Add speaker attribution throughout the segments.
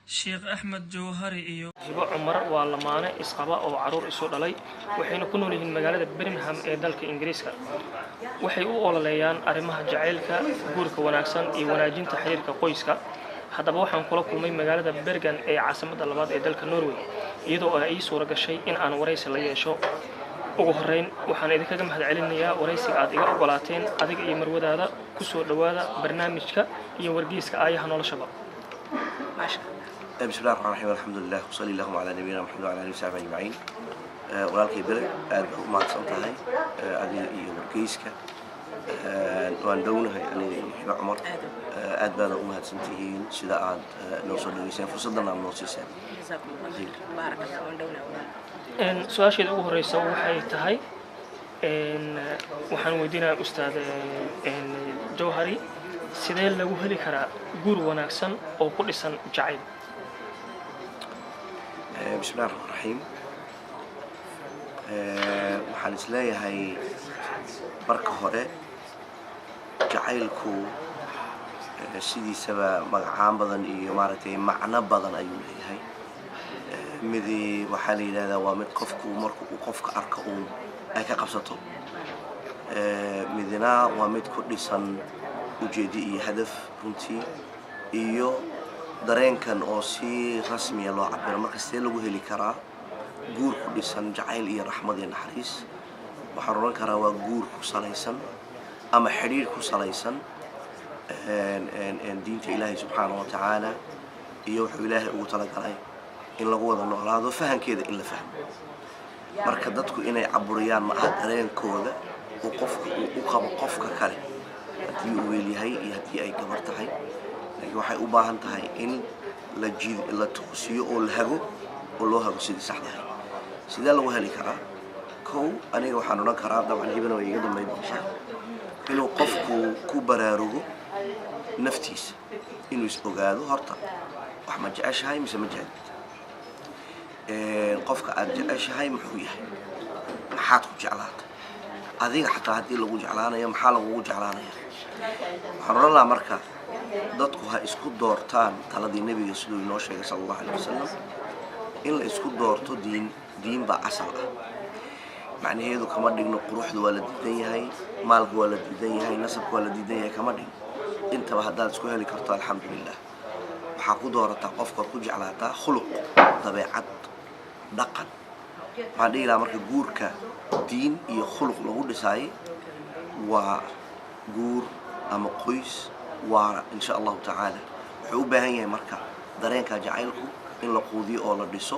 Speaker 1: Sheekh Axmed Jawhari iyo
Speaker 2: Hibo Cumar waa lamaane isqaba oo caruur isu dhalay, waxayna ku nool yihiin magaalada Birmingham ee dalka Ingiriiska. Waxay u ololeeyaan arrimaha jacaylka, guurka wanaagsan iyo wanaajinta xiriirka qoyska. Haddaba waxaan kula kulmay magaalada Bergen ee caasimadda labaad ee dalka Norway, iyadoo ay ii suura gashay in aan waraysi la yeesho. Ugu horreyn waxaan idinkaga mahad celinayaa waraysiga aad iga ogolaateen, adiga iyo marwadaada. Kusoo dhowaada barnaamijka iyo wargeyska Aayaha Noloshaba.
Speaker 3: Maasha.
Speaker 4: بسم الله الرحمن الرحيم، الحمد لله وصلي اللهم على نبينا محمد وعلى اله وصحبه اجمعين. Walaalkay Bere, aad baa u mahadsan tahay adiga iyo wargeyska. Waan dhownahay aniga iyo Hibo Cumar. Aad baana u mahadsan tihiin sida aad noo soo dhaweyseen, fursaddan aad noo siiseen.
Speaker 3: جزاكم الله خير، بارك الله، waan dhowna walaal.
Speaker 2: Su-aasheeda ugu horeysa waxay tahay, waxaan weydiinayaa Ustaad Jawhari, sidee lagu heli karaa guur wanaagsan oo ku dhisan jacayl?
Speaker 4: بسم الله الرحمن الرحيم. Waxaan isleeyahay marka hore jacaylku sidiisaba magacaan badan iyo maaragtay macno badan ayuu leeyahay. Midi waxaa la yidhahdaa waa mid qofku marka uu qofka arka uun ay ka qabsato. Midna waa mid ku dhisan ujeedo iyo hadaf runtii iyo dareenkan oo si rasmiya loo cabiro. Marka sidee lagu heli karaa guur ku dhisan jacayl iyo raxmad iyo naxariis? Waxaan odhan karaa waa guur ku salaysan ama xidhiir ku salaysan diinta Ilaahay subxaana wa tacaala iyo wuxuu Ilaahay ugu talagalay in lagu wada noolaado, fahankeeda in la fahmo. Marka dadku inay caburiyaan ma aha dareenkooda uu qofka uu u qabo qofka kale, haddii uu wiil yahay iyo haddii ay gabar tahay, laakiin waxay u baahan tahay in la ji la toosiyo oo la hago oo loo hago sidii saxdahay. Sidee lagu heli karaa? Kow, aniga waxaan odhan karaa, dabcan Hibana way iga dambayn doontaa, inuu qofku ku baraarugo naftiisa, inuu is ogaado horta wax ma jeceshahay mise ma jeclid, qofka aad jeceshahay muxuu yahay, maxaad ku jeclaatay adiga, xataa haddii lagu jeclaanayo maxaa lagugu jeclaanaya. Waxaan odhan lahaa marka dadku ha isku doortaan taladii Nebiga siduu inoo sheegay sala Allahu alayh wasalam, in la isku doorto diin. Diin baa asal ah. Macnaheedu kama dhigno quruxda waa la diidan yahay, maalka waa la diidan yahay, nasabka waa la diidan yahay, kama dhigno. Intaba haddaad isku heli karto, alxamdulilah. Waxaa ku doorataa qofkaad ku jeclaataa khuluq, dabeecad, dhaqan. Waxaan dhihi lahaa marka guurka diin iyo khuluq lagu dhisaayay waa guur ama qoys waara insha Allahu tacaala. Wuxuu u baahan yahay marka dareenka jacaylku in la quudiyo oo la dhiso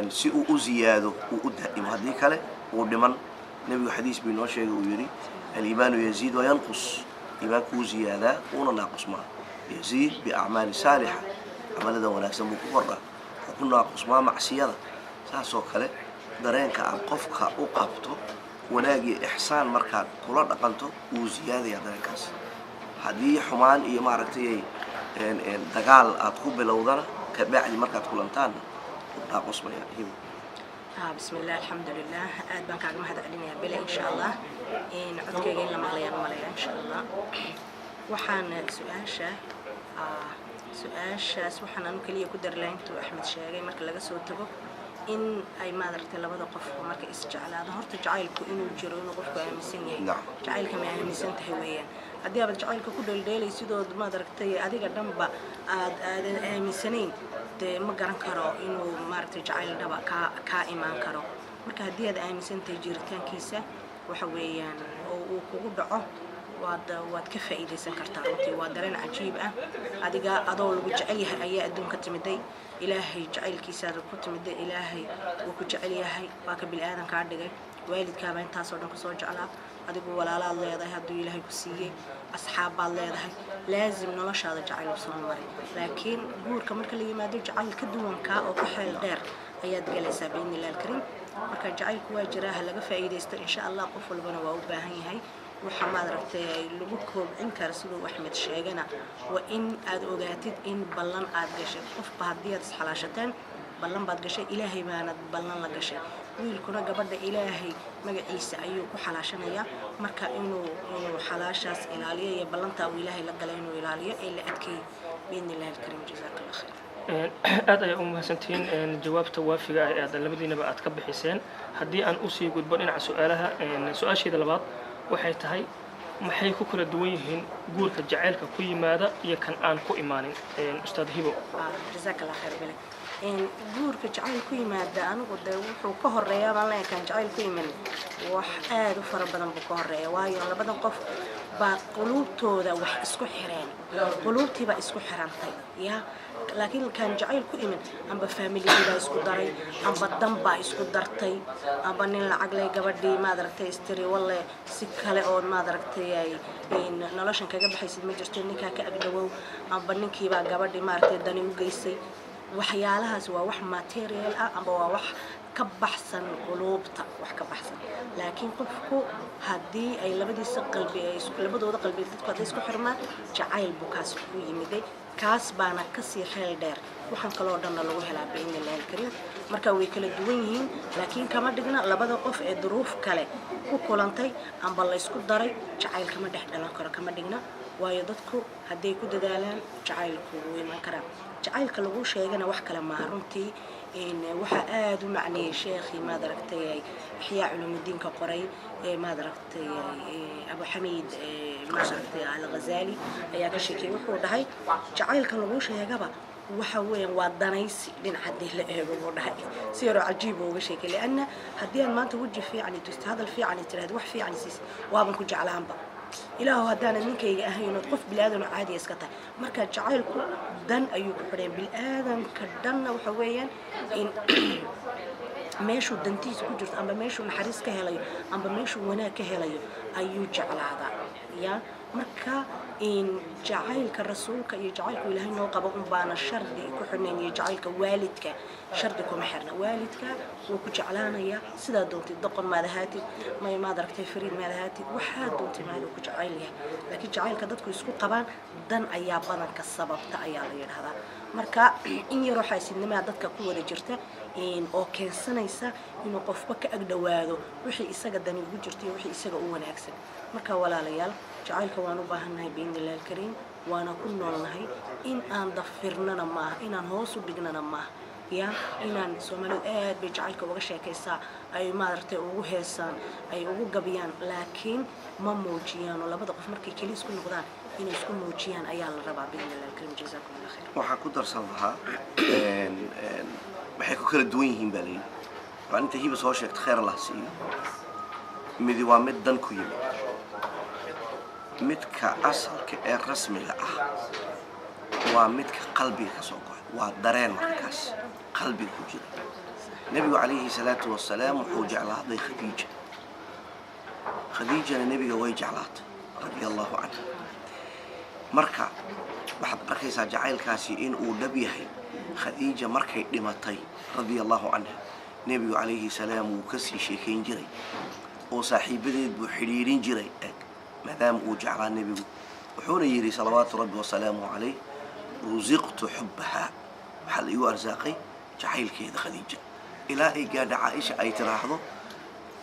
Speaker 4: si uu u ziyaado, uu u daa'imo. Haddii kale uu dhiman. Nebigu xadiis buu inoo sheegay, uu yidhi: "الإيمان يزيد وينقص." Iimaanku wuu ziyaadaa, wuuna naaqusmaa. يزيد بأعمال صالحة, camalada wanaagsan buu ku kordhaa, wuxuu ku naaqusmaa macsiyada. Saasoo kale dareenka aad qofka u qabto, wanaag iyo ixsaan markaad kula dhaqanto, wuu ziyaadayaa dareenkaas. Haddii xumaan iyo maaragtay dagaal aad ku bilowdana, kabacdi markaad kulantaanna wuu naaqusmaya. Hibo.
Speaker 3: بسم الله، الحمد لله. Aad baan kaaga mahad celinayaa Bele. Insha Allah in codkayga in la maqlayaan malaya insha Allah. Waxaan su-aasha su-aashaas waxaan anu keliya ku dari lahaa intuu Axmed sheegay marka laga soo tago, in ay maaragtay labada qof marka isjeclaado, horta jacaylku inuu jiro, inuu qofku aaminsan yahay. Jacaylka ma aaminsan tahay weeyaan. Haddii aad jacaylka ku dheeldheelay sidood maaragtay adiga dhanba aad aadan aaminsanayn, dee ma garan karo inuu maaragtay jacayl dhaba kaa imaan karo. Marka haddii aad aaminsan tahay jiritaankiisa, waxa weeyaan oo uu kugu dhaco, waad ka faa'iidaysan kartaa. Runtii waa dareen cajiib ah. Adiga adoo lagu jecel yahay ayaa adduunka timiday. Ilaahay jacaylkiisaad ku timiday. Ilaahay wuu ku jecel yahay, waa ka bini aadan kaa dhigay. Waalidkaaba intaasoo dhan kusoo jeclaa. Adigu walaalaad leedahay hadduu Ilaahay ku siiyey, asxaab baad leedahay. Laazim noloshaada jacayl u soo maray, laakiin guurka marka la yimaado jacayl ka duwankaa oo ka xeel dheer ayaad galaysaa biidni Illahi alkariim. Marka jacaylku waa jiraa, ha laga faa'iidaysto insha Allah. Qof walbana waa u baahan yahay. Waxa maad aragtay lagu koobcin kara, siduu Axmed sheegana, waa in aad ogaatid in ballan aad gashay qofba. Haddii aad isxalaashateen, ballan baad gashay, Ilaahay baanad ballan la gashay. Wiilkuna gabadha Ilaahay magaciisa ayuu ku xalaashanayaa. Marka inuu xalaashaas ilaaliyo iyo ballantaa uu Ilaahay la galay inuu ilaaliyo ee la adkeeyo biidni Illahi alkariim. Jazaak Allah khayr.
Speaker 2: Aad ayaa u mahadsantihiin jawaabta waafiga ah ee aad labadiinaba aad ka bixiseen. Haddii aan usii gudbo dhinaca su-aalaha, su-aasheeda labaad waxay tahay: maxay ku kala duwan yihiin guurka jacaylka ku yimaada iyo kan aan ku imaanin? Ustaad Hibo.
Speaker 3: Jazaak Allah khayr. Bile guurka jacayl ku yimaada, anigu de wuxuu ka horeeyaa baan leeyahay kan jacayl ku yimin wax aad u fara badan buu ka horeeya, waayo labadan qof baa quluubtooda wax isku xireen, quluubtii baa isku xirantay ya. Laakiin kan jacayl ku imin, amba faamiligii baa isku daray, amba dan baa isku dartay, amba nin lacag leh gabadhii maad aragtay istiri walle si kale oo maad aragtay ay noloshan kaga baxaysid ma jirto, ninkaa ka agdhawow, amba ninkiibaa gabadhii maaragtay dani u geysay. Waxyaalahaas waa wax material ah amba waa wax ka baxsan quluubta, wax ka baxsan. Laakiin qofku haddii ay labadiisa qalbi ay labadooda qalbi dadku hadday isku xirmaan, jacayl buu kaas ku yimiday, kaas baana kasii xeel dheer. Waxaan kaloo dhanna lagu helaa biidni illahi alkariim. Marka way kala duwan yihiin, laakiin kama dhigna labada qof ee duruuf kale ku kulantay amba la isku daray jacayl kama dhex dhalan karo, kama dhigna. Waayo dadku hadday ku dadaalaan jacaylku wuu iman karaa. Jacaylka lagu sheegana wax kale maaha runtii. Waxaa aada u macneeyey sheekhii maad aragtay Ixyaa Culuumudiinka qoray, maad aragtay Abu Xamiid maad aragtay Alghazali ayaa ka sheekeeyey. Wuxuu dhahay jacaylkan lagu sheegaba waxa weeyaan waa danaysi dhinaca haddii la eego, buu dhahay. Si yaroo cajiib uga sheekay, lianna haddii aan maanta weji fiican i tusto, hadal fiican i tiraahdo, wax fiican i siisid, waaban ku jeclaanba. Ilaahu haddaanad ninkayga ahayn ood qof bilaadan oo caadiya iska tahay. Marka jacaylku dan ayuu ku xidhan bilaadanka dhanna. Waxa weeyaan in meeshuu dantiisa ku jirto, amba meeshuu naxariis ka helayo, amba meeshuu wanaag ka helayo ayuu jeclaadaa ya. Marka in jacaylka rasuulka iyo jacaylku Ilaahay noo qabo un baana shardi ku xidhnayn, iyo jacaylka waalidka shardi kuma xirna. Waalidka wuu ku jeclaanayaa sidaa doontid, doqon maad ahaatid, may maad aragtay fariid maad ahaatid, waxaa doontid maad ku jecayl yahay. Laakiin jacaylka dadku isku qabaan dan ayaa badanka sababta ayaa la yidhahdaa. Marka in yaroo xaasidnimaa dadka ku wada jirta oo keensanaysa inuu qofba ka agdhowaado wixii isaga dani ugu jirta iyo wixii isaga u wanaagsan. Marka walaalayaal, jacaylka waan u baahannahay biidni illahi alkariim, waana ku noolnahay. In aan dafirnana maaha, inaan hoos u dhignana maaha ya. Inaan Soomaalidu aad bay jacaylka uga sheekaysaa, ay maaragtay ugu heesaan, ay ugu gabiyaan, laakiin ma muujiyaan. Oo labada qof markay keli isku noqdaan inay isku muujiyaan ayaa la rabaa biidni illahi alkariim. Jazaakum Allah khayr.
Speaker 4: Waxaan ku darsan lahaa, waxay ku kala duwan yihiin baa layidhi waa inta Hiba soo sheegta, khayr Allah siiyo. Midi waa mid dan ku yimid, midka asalka ee rasmiga ah waa midka qalbiga ka soo go'ay, waa dareen markaas qalbiga ku jira. Nebigu calayhi salaatu wasalaam wuxuu jeclaaday Khadiija, Khadiijana nebiga way jeclaatay radia Allahu canha. Marka waxaad arkaysaa jacaylkaasi in uu dhab yahay. Khadiija markay dhimatay radia Allahu canha, nebigu calayhi salaam wuu kasii sheekayn jiray oo saaxiibadeed buu xidhiidhin jiray eg, maadaama uu jeclaa nebigu. Wuxuuna yidhi salawaatu rabbi wasalaamuhu calayh: "Rusiqtu xubbahaa", waxaa la igu arsaaqay jacaylkeeda Khadiija. Ilaahay gaadha Caaisha ay tiraahdo: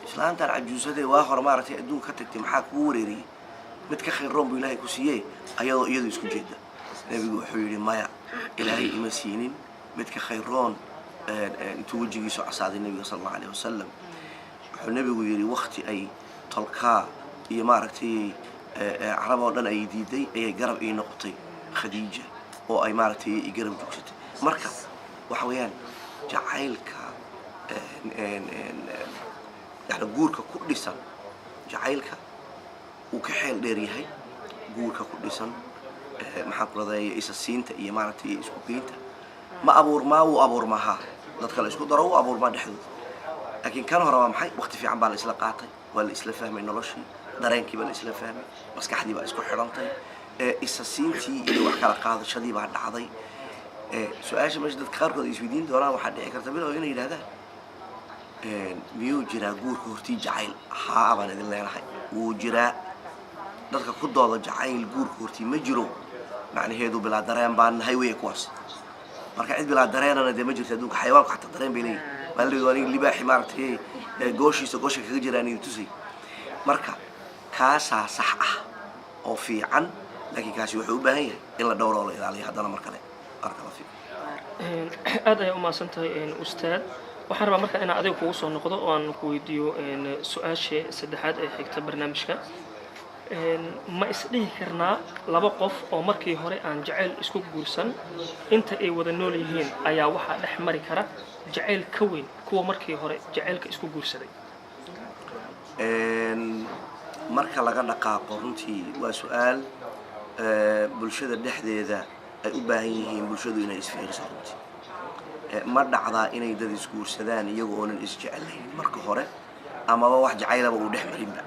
Speaker 4: "Islaantan cajuusadee waa hore maaragtay adduunka ka tagtay, maxaa kugu wareeriyey? Mid ka khayr roon buu Ilaahay ku siiyey", ayadoo iyadu isku jeeda. Nebigu wuxuu yidhi: "Maya, Ilaahay ima siinin mid ka khayr roon." Intuu wejigiisu casaaday nebiga sala Allahu alayh wasalam, wuxuu nebigu yidhi: "Wakti ay tolkaa iyo maaragtay carab oo dhan ay diiday ayay garab ii noqotay Khadiija, oo ay maaragtay i garab joogsatay." Marka waxa weeyaan jacaylka yani guurka ku dhisan jacaylka uu ka xeel dheer yahay guurka ku dhisan maxaan ku raday isa siinta iyo maaragtay isku geynta. Ma abuurmaa? Wuu abuurmaa. Dadka la isku daro wuu abuurmaa dhexdooda. Laakiin kan hore waa maxay? Waqti fiican baa la isla qaatay, waa la isla fahmay noloshii, dareenkii baa la isla fahmay, maskaxdii baa isku xidhantay, isa siintii iyo wax kala qaadashadii baa dhacday. Su-aasha meesha dadka qaarkood ay isweydiin doonaan waxaa dhici karta bilow inay yidhahdaan: miyuu jiraa guurka hortii jacayl? Haa baan idin leenahay, wuu jiraa. Dadka ku dooda jacayl guurka hortii ma jiro, macnaheedu bilaa dareen baan nahay weeye kuwaas. Marka cid bilaa dareenana dee ma jirto adduunka. Xayawaanku xataa dareen bay leeyihin. Maalin aniga libaaxi maaragtay gooshiisa goosha kaga jiraan idin tusay. Marka kaasaa sax ah oo fiican, laakiin kaasi wuxuu u baahan yahay in la dhowro oo la ilaaliyo haddana mar kale. Baaraka Allah fiikum.
Speaker 2: Aad ayaa umahadsan tahay, ustaad. Waxaan rabaa markaa inaan adiga kugu soo noqdo oo aan ku weydiiyo su-aasha saddexaad ee xigta barnaamijka. Ma isdhihi karnaa laba qof oo markii hore aan jacayl isku guursan, inta ay wada nool yihiin ayaa waxaa dhex mari kara jacayl ka weyn kuwa markii hore jacaylka isku guursaday?
Speaker 4: Marka laga dhaqaaqo, runtii waa su-aal bulshada dhexdeeda ay u baahan yihiin bulshadu inay isfiiriso. Runtii ma dhacdaa inay dad isguursadaan iyaga oonan isjeclayn marka hore, amaba wax jacaylaba uu dhex marinba,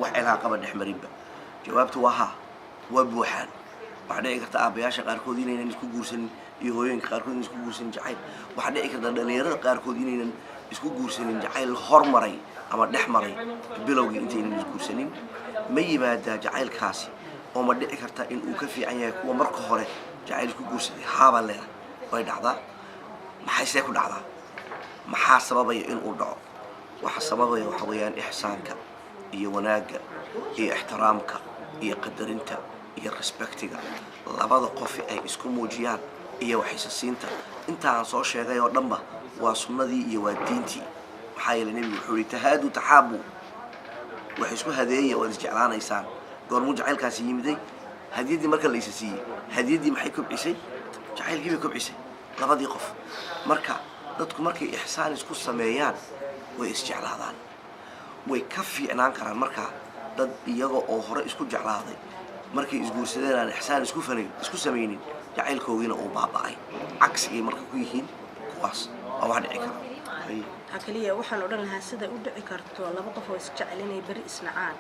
Speaker 4: wax cilaaqaba dhex marinba? Jawaabtu waa haa, waa buuxaan. Waxaa dhici karta aabbayaasha qaarkood inaynan isku guursanin iyo hooyooyinka qaarkood inaynan isku guursanin jacayl. Waxaa dhici karta dhalinyarada qaarkood inaynan isku guursanin jacayl hormaray ama dhex maray bilowgii intaynan isguursanin. Ma yimaadaa jacaylkaasi oo ma dhici karta in uu ka fiican yahay kuwa marka hore jacayl isku guursaday? Haabaan leedahay, way dhacdaa. Maxay see ku dhacdaa? Maxaa sababaya in uu dhaco? Waxa sababaya waxa weeyaan ixsaanka iyo wanaagga iyo ixtiraamka iyo qadarinta iyo respectiga labada qof ay isku muujiyaan iyo waxaysasiinta. Intaan soo sheegay oo dhanba waa sunnadii iyo waa diintii. Maxaa yeelay, Nebigu wuxuu yihi: "Tahaadu taxaabu," wax isku hadeeya, waad isjeclaanaysaan. Goormuu jacaylkaasi yimiday? Hadiyaddii marka la isa siiyey. Hadiyaddii maxay kobcisay? Jacaylkii bay kobcisay labadii qof. Marka dadku markay ixsaan isku sameeyaan, way isjeclaadaan, way ka fiicnaan karaan. Markaa dad iyaga oo hore isku jeclaaday, markay isguursadeen aan ixsaan isku fanayn, isku samaynin, jacaylkoogiina uu baaba'ay, cagsigay marka ku yihiin kuwaas. Waa wax dhici kara.
Speaker 3: Ha, kaliya waxaan odhan lahaa, siday u dhici karto laba qof oo isjecel inay beri isnacaan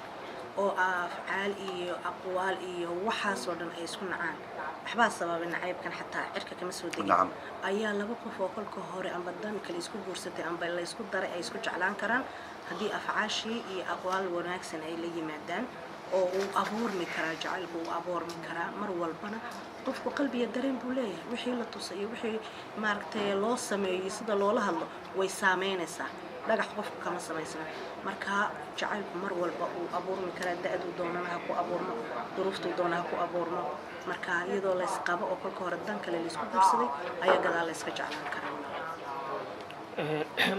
Speaker 3: oo afcaal iyo aqwaal iyo waxaasoo dhan ay isku nacaan, waxbaa sababay nacaybkan, xataa cirka kama soo degin, ayaa laba qof oo kolka hore amba dan kale isku guursatay amba la isku daray ay isku jeclaan karaan haddii afcaashii iyo aqwaal wanaagsan ay la yimaadaan, oo uu abuurmi karaa jacaylku, uu abuurmi karaa. Mar walbana qofku qalbiga dareen buu leeyahay. Wixii la tusay iyo wixii maaragtay loo sameeyey, sida loola hadlo, way saameynaysaa. Dhagax qofku kama samaysna. Marka jacaylku mar walba uu abuurmi karaa, da-duu doonana ha ku abuurmo, duruuftuu doona ha ku abuurmo. Marka iyadoo laysqabo oo kolka hore dan kale laysku guursaday ayaa gadaal layska jeclaan karaa.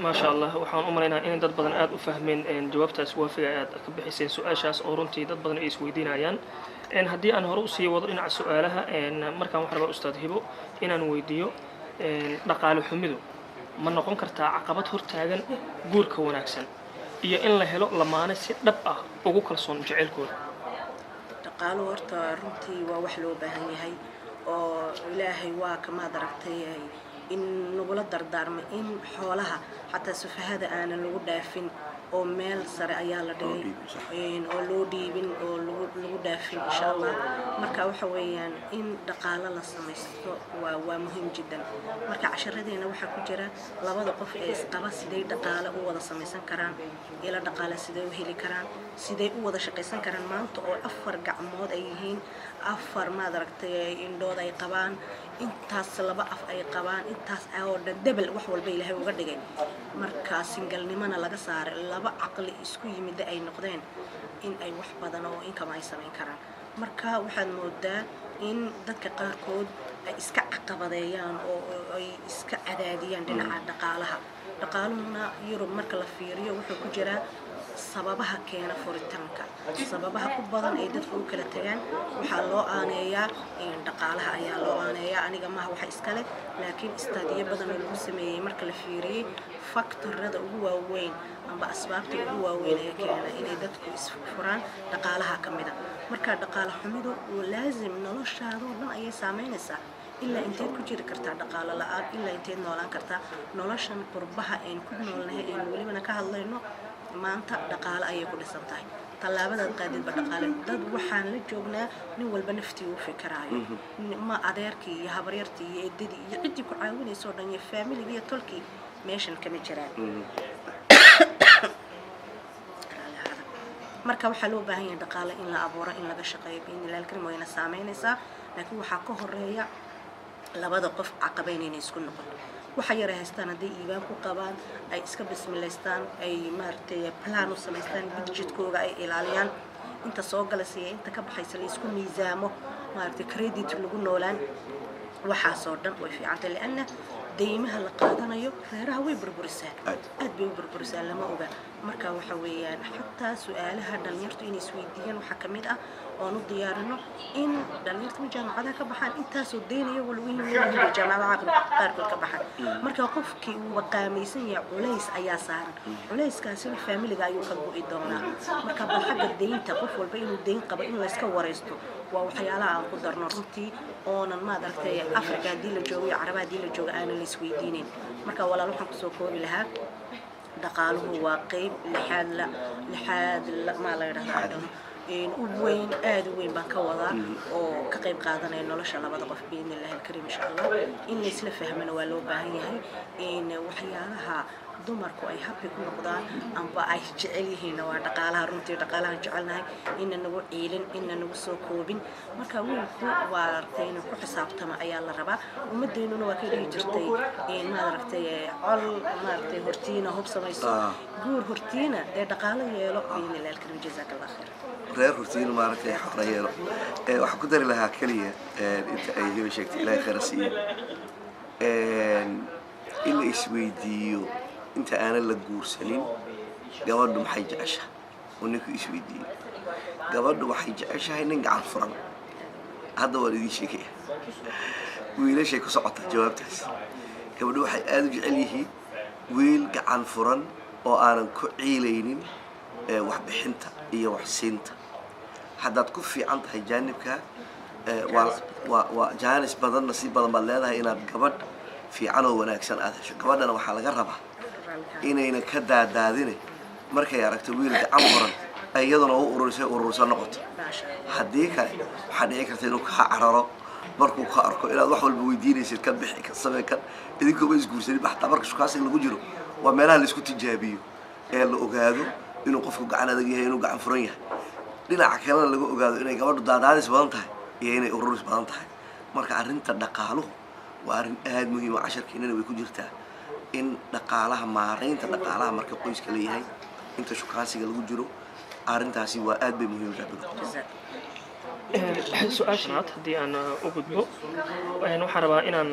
Speaker 2: Maasha Allah. Waxaan u malaynayaa in dad badan aada u fahmeen jawaabtaas waafiga aad ka bixiseen su-aashaas, oo runtii dad badan ay isweydiinayaan. Haddii aan hore usii wado dhinaca su-aalaha, markaan waxaan rabaa ustaad Hibo inaan weydiiyo: dhaqaale xumidu ma noqon kartaa caqabad hortaagan guurka wanaagsan iyo in la helo lamaane si dhab ah ugu kalsoon jaceylkooda?
Speaker 3: Dhaqaaluhu horta runtii waa wax loo baahan yahay, oo Ilaahay waa kamaad aragtay in nagula dardaarmay in xoolaha xataa sufahada aanan lagu dhaafin, oo meel sare ayaa la dhigay oo loo dhiibin oo lagu dhaafin, insha Allah. Marka waxa weeyaan in dhaqaalo la samaysto waa muhiim jiddan. Marka casharadeena waxaa ku jira labada qof ee isqaba siday dhaqaale u wada samaysan karaan, ila dhaqaale siday u heli karaan, siday u wada shaqaysan karaan maanta oo afar gacmood ay yihiin, afar maad aragtay indhood ay qabaan, intaas laba af ay qabaan, intaas oo dhan debel wax walba Ilaahay uga dhigay. Marka singalnimona laga saaray, laba caqli isku yimida ay noqdeen, in ay wax badan oo inkama ay samayn karaan. Marka waxaad moodaa in dadka qaarkood ay iska caqabadeeyaan oo ay iska cadaadiyaan dhinaca dhaqaalaha. Dhaqaaluhuna Yurub marka la fiiriyo wuxuu ku jiraa sababaha keena furitaanka. Sababaha u badan ay dadku u kala tagaan waxaa loo aaneeyaa dhaqaalaha ayaa loo aaneeyaa. Aniga maha waxa iskale, laakiin istaadiyo badan oo lagu sameeyey marka la fiiriyey, faktorada ugu waaweyn amba asbaabta ugu waaweyn ee keena inay dadku isfuraan dhaqaalaha ka mida. Marka dhaqaale xumidu laazim noloshaadoo dhan ayay saameynaysaa. Ilaa inteed ku jiri kartaa dhaqaalo la-aan? Ilaa inteed noolaan kartaa? Noloshan qurbaha aynu ku noolnahay, aynu welibana ka hadlayno maanta, dhaqaale ayay ku dhisan tahay. Tallaabadaad qaadidba dhaqaale. Dad waxaan la joognaa nin walba naftii uu fikiraayo. Ma adeerkii iyo habaryartii iyo eedadii iyo ciddii ku caawinaysa oo dhan iyo faamiligii iyo tolkii meeshan kama jiraan. Marka waxaa loo baahan yahay dhaqaale in la abuuro, in laga shaqeeyo, biidnillahi alkarim. Wayna saameynaysaa, laakiin waxaa ka horeeya labada qof caqabayn inay isku noqon. Waxa yara haystaan hadday iibaan ku qabaan, ay iska bismilaystaan, ay maaragtay plan u samaystaan, budgetkooga ay ilaaliyaan, inta soo galaysa iyo inta ka baxaysa la isku miisaamo, maaragtay credit lagu noolaan. Waxaasoo dhan way fiicantay, lianna deymaha la qaadanayo reeraha way burburisaa.
Speaker 4: Aad.
Speaker 3: Aad bay u burburisaa, lama oga. Marka waxa weeyaan, xataa su-aalaha dhalinyartu inay isweydiiyaan waxaa ka mid ah oon u diyaarino in dhalinyarta ma jaamacadaha ka baxaan intaasoo deynaya lagu yihiin, jaamacadaha qaarkood ka baxaan. Marka qofkii uuba qaamaysan yahay, culays ayaa saaran, culayskaasina faamiliga ayuu ka go'i doonaa. Marka bal xagga deynta, qof walba inuu deyn qabo in layska waraysto waa waxyaalaha aan ku darno runtii, oonan maad aragtay Africa haddii la joogo iyo Carabaha haddii la joogo aanan la isweydiinin. Marka walaal, waxaan kusoo koobi lahaa, dhaqaaluhu waa qeyb lixaad la lixaad maa la yidhahdaa u weyn, aada u weyn baan ka wadaa, oo ka qayb qaadanaya nolosha labada qof, biidni illahi alkariim, insha Allah. In laysla fahmana waa loo baahan yahay. In waxyaalaha dumarku ay happy ku noqdaan amba ay jecel yihiinna waa dhaqaalaha. Runtii dhaqaalahan jecelnahay ina nagu ciilin, ina nagu soo koobin. Marka wiilku waa aragtay inuu ku xisaabtama ayaa la rabaa. Ummadeennuna waa ka dhihi jirtay, maad aragtay, col maaragtay hortiina hub samayso, guur hortiina dee dhaqaalo yeelo, biidni illahi alkariim. Jazaak Allah khayr.
Speaker 4: Reer hortiin maaragtay xoolo yeelo. Waxaan ku dari lahaa keliya inta ay Hiba sheegtay, Ilaahay khayra siiyo, in la isweydiiyo inta aanan la guursanin gabadhu maxay jeceshahay, oo ninku isweydiiyo gabadhu waxay jeceshahay nin gacan furan. Hadda waan idiin sheegaya, wiilashay ku socotaa jawaabtaas. Gabadhu waxay aada u jecel yihiin wiil gacan furan oo aanan ku ciilaynin waxbixinta iyo waxsiinta. Haddaad ku fiican tahay jaanibka, waa jaanis badan, nasiib badan baad leedahay inaad gabadh fiican oo wanaagsan aada hesho. Gabadhana waxaa laga rabaa inayna ka daadaadine, markay aragto wiil gacan furan ay iyaduna u ururisay, urursan noqoto.
Speaker 3: Maasha Allah.
Speaker 4: Haddii kale waxaa dhici karta inuu kaa cararo markuu ka arko inaad wax walba weydiinaysid, ka bixi, ka samee, kan idinkooba isguursanin. Xataa marka shukaasiga lagu jiro waa meelaha laisku tijaabiyo ee la ogaado inuu qofku gacan adag yahay, inuu gacan furan yahay, dhinaca kalena laga ogaado inay gabadhu daadaadis badan tahay iyo inay ururis badan tahay. Marka arrinta dhaqaaluhu waa arrin aada muhiima, casharkeenana way ku jirtaa, in dhaqaalaha, maaraynta dhaqaalaha marka qoyska leeyahay inta shukaansiga lagu jiro, arrintaasi waa aad bay muhiim u tahay.
Speaker 3: Jazaak.
Speaker 2: Su-aashanaad haddii aan u gudbo, waxaan rabaa inaan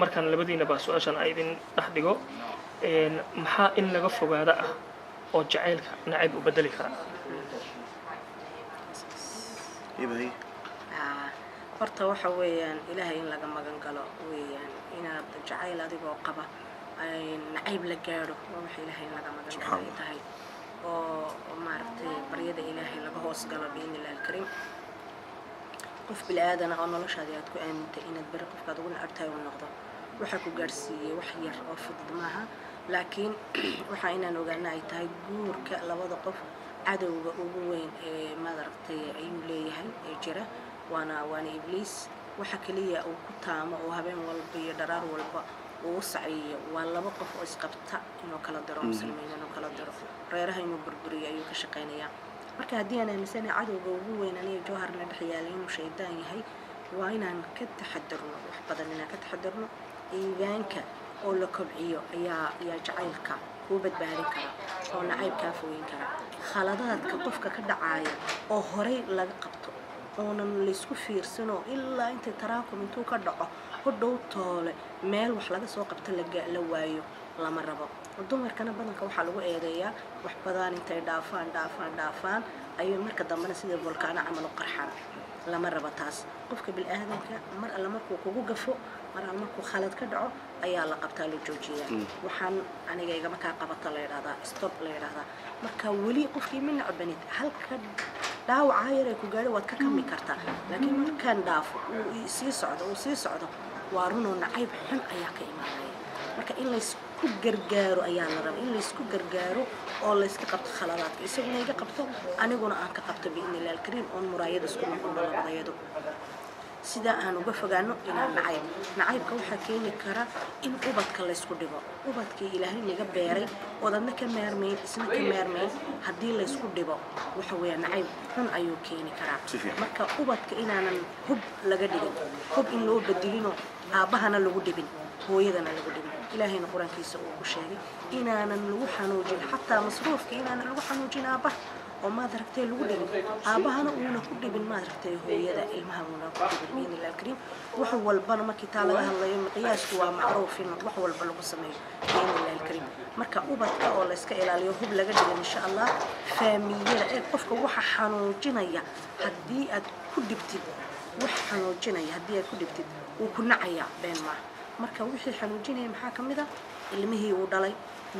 Speaker 2: markaan labadiinaba su-aashan ay idin dhex dhigo. Maxaa in laga fogaada ah oo jacaylka nacayb u bedeli kara?
Speaker 4: Hiba.
Speaker 3: Horta waxa weeyaan, Ilaahay in laga magan galo weeyaan. Inaad jacayl adigoo qaba ay nacayb la gaadho waa waxa Ilaahay in laga magan galo ay tahay, oo maaragtay baryada Ilaahay laga hoos galo, biidni illahi alkariim. Qof bili aadana oo noloshaadii aad ku aamintay inaad beri qofkaad ugu necab tahay uu noqdo, waxaa ku gaadhsiiyey wax yar oo fudud maaha. Laakiin waxaa inaan ogaana ay tahay, guurka labada qof cadowga ugu weyn ee maaragtay ayuu leeyahay ee jira waana Ibliis. Waxa keliya uu ku taamo oo habeen walba iyo dharaar walba uu u saciyo waa laba qof oo isqabta inuu kala diro, muslimiin inuu kala diro, reeraha inuu burburiyo ayuu ka shaqaynayaa. Marka haddii aan aaminsanahay cadowga ugu weyn aniga Jawharna dhex yaalay inuu shaydaan yahay, waa inaan ka taxadarno wax badan, inaan ka taxadarno. Iimaanka oo la kobciyo ayaa jacaylka kuu badbaadin kara oo nacayb kaa fogeyn kara. Khaladaadka qofka ka dhacaaya oo horey laga qabto oonan laysku fiirsanoo ilaa intay taraakum intuu ka dhaco hodhow toole meel wax laga soo qabto la waayo lama rabo. Dumarkana badanka waxaa lagu eedeeyaa wax badan intay dhaafaan, dhaafaan, dhaafaan ayay marka dambena sida volkaano camal u qarxaan. Lama rabo taas. Qofka bili-aadanka mar alle markuu kugu gafo, mar alle markuu khalad ka dhaco ayaa la qabtaa, la joojiyaa. Waxaan aniga igama kaa qabata la yidhahdaa, stop la yidhahdaa. Marka weli qofkii ma necbanid, halka dhaawaca yar ay ku gaadho waad ka kami kartaa. Laakiin markaan dhaafo uu sii socdo, uu sii socdo, waa runoo nacayb xun ayaa ka imaanaya. Marka in laysku gargaaro ayaa la rabaa, in laysku gargaaro oo layska qabto khaladaadka, isaguna iga qabto, aniguna aan ka qabto, biidni illahi alkariim, oon muraayada isku noqono labadayadu, sidaa aan uga fogaano inaan nacayb. Nacaybka waxaa keeni kara in ubadka laysku dhibo. Ubadkii Ilaahay naga beeray ood adna ka maarmayn, isna ka maarmayn, haddii laysku dhibo waxa weeya nacayb xun ayuu keeni karaa.
Speaker 4: Si fiican.
Speaker 3: Marka ubadka inaanan hub laga dhigin, hub in loo bedelino, aabbahana lagu dhibin, hooyadana lagu dhibin. Ilaahayna Qur-aankiisa uu ku sheegay inaanan lagu xanuujin, xataa masruufka inaanan lagu xanuujin aabbaha. Oo maad aragtay lagu dhibin aabahana, uuna ku dhibin, maad aragtay, hooyada ilmaha uuna ku dhibin, biidnillahi alkariim. Wax walbana markii taa laga hadlayo, miqyaasku waa macruuf in wax walba lagu sameeyo, biidnillahi alkariim. Marka ubadka oo la iska ilaaliyo, hub laga dhigin, insha Allah. Faamiyada ee qofka waxa xanuujinaya haddii aad ku dhibtid, wax xanuujinaya haddii aad ku dhibtid, wuu ku nacayaa, been maaha. Marka wixii xanuujinaya maxaa ka mid a? Ilmihii uu dhalay,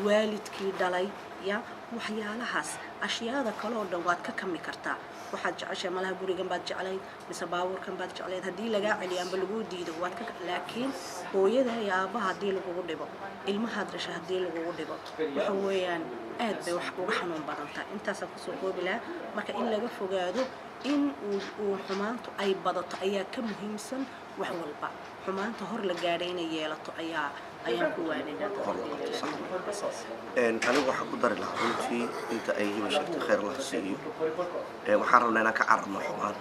Speaker 3: waalidkii dhalay, ya waxyaalahaas. Ashyaada kale oo dhan waad ka kami kartaa. Waxaad jeceshahay malaha, gurigan baad jeclayd mise baabuurkan baad jeclayd, haddii lagaa celiyo amba laguu diido waad ka. Laakiin hooyada iyo aabbaha haddii lagugu dhibo, ilmahaad dhashay haddii lagugu dhibo, waxa weeyaan aad bay wax uga xanuun badan tahay. Intaasaan kusoo koobi lahaa. Marka in laga fogaado in uu xumaantu ay badato ayaa ka muhiimsan wax walba. Xumaanta hor la gaadhay inay yeelato ayaa ayaan ku waaninaa.
Speaker 4: Hor la qabto, sax. Anigu waxaan ku dari lahaa runtii inta ay Hiba sheegtay, khayr laha siiyo. Waxaan rabnaa inaan ka cararno xumaan,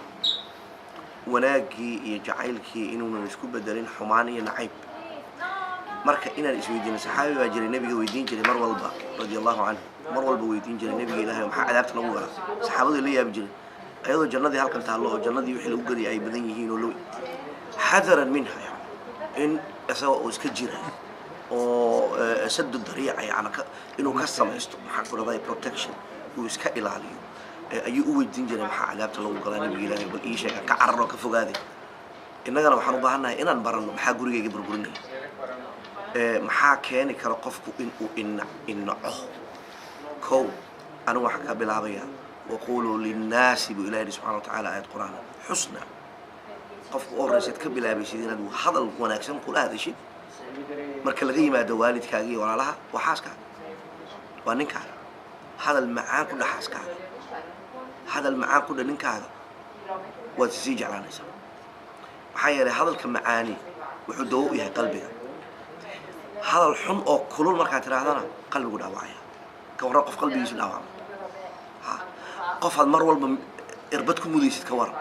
Speaker 4: wanaaggii iyo jacaylkii inuunan isku bedelin xumaan iyo nacayb. Marka inaan isweydiino, saxaabi baa jiray nebiga weydiin jiray mar walba, radia Allahu canhu, mar walba weydiin jiray nebiga Ilaahay: "Maxaa cadaabta lagu galaa?" Saxaabadu la yaabi jiray ayadoo jannadii halkan taallo oo jannadii wixii lagu geliyay ay badan yihiin oo loo xadaran minha, yani in isaga oo iska jira oo sadu dariica, yani inuu ka samaysto, maxaa ku dhahday, protection uu iska ilaaliyo, ayuu u weydiin jiray: "Maxaa cadaabta lagu galaa, nebiga Ilaahay? Bal ii sheega, ka carar oo ka fogaaday." Innagana waxaan u baahannahay inaan baranno maxaa gurigayga burburinaya, maxaa keeni kara qofku inuu inaco. Kow, anigu waxaan ka bilaabayaa: "Waquluu linnaasi," buu Ilahi yidhi subxana wa tacaala aayad Qur-aan, "xusna." Qofka u horraysaad ka bilaabaysid inaad hadal wanaagsan kula hadashid, marka laga yimaado waalidkaaga iyo walaalaha, waa xaaskaaga, waa ninkaaga. Hadal macaan ku dheh xaaskaaga, hadal macaan ku dheh ninkaaga, waad sii jeclaanaysaa. Maxaa yeelay hadalka macaani wuxuu dawo u yahay qalbiga. Hadal xun oo kulul markaad tidhaahdana, qalbigu dhaawacaya. Ka warran qof qalbigiisu dhaawacma? Ha, qof aad mar walba irbad ku mudaysid, ka waran?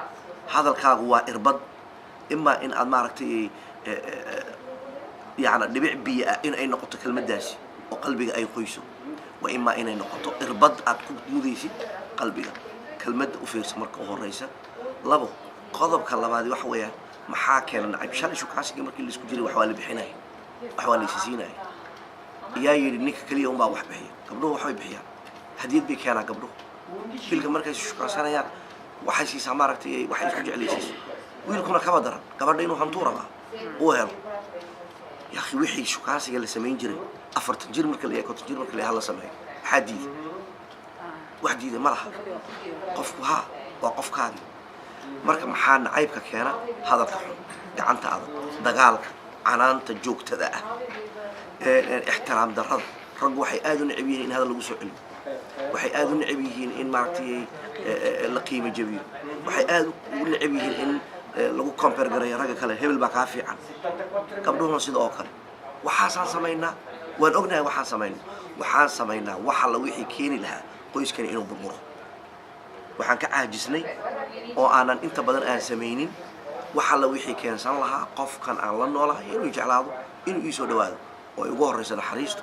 Speaker 4: Hadalkaagu waa irbad, imaa in aad maaragtay yani dhibic biyo ah in ay noqoto kelmaddaasi oo qalbiga ay qoyso, wa imaa inay noqoto irbad aad ku mudaysid qalbiga. Kelmadda u fiirsa marka u horeysa. Labo, qodobka labaadi waxa weeyaan: maxaa keena nacayb? Shalay shukaansiga markii laisku jiray, wax waa la bixinaya, wax waa la isisiinaya. Yaa yidhi ninka keliya unbaa wax bixiya? Gabdhuhu waxbay bixiyaan, hadiyad bay keenaan gabdhuhu. Wiilka markay shukaansanayaan waxay siisaa, maaragtay, waxay isku jeclaysiiso. Wiilkuna kaba daran, gabadha inuu hantuu rabaa uu helo. Ya akhi, wixii shukaansiga la samayn jiray 40 jir marka la yahay, 50 jir marka la yahay, hala sameeyo. Maxaa diiday? Wax diiday ma laha. Qofku ha waa qofkaagi. Marka maxaa nacaybka keena? Hadalka xun, gacanta adag, dagaalka, canaanta joogtada ah, ixtiraam darrada. Raggu waxay aada u necab yihiin in hadal lagu soo celiyo, waxay aada u necab yihiin in maaragtay la qiimo jabiyo, waxay aada u necab yihiin in lagu compare gareeyo ragga kale, hebel baa kaa fiican. Gabdhuhuna sida oo kale. Waxaasaan samaynaa, waan ognahay waxaan samayno. Waxaan samaynaa waxa la wixii keeni lahaa qoyskani inuu burburo. Waxaan ka caajisnay oo aanan inta badan aan samaynin waxa la wixii keensan lahaa qofkan aan la noolahay inuu jeclaado, inuu ii soo dhawaado, oo ay ugu horreyso naxariistu,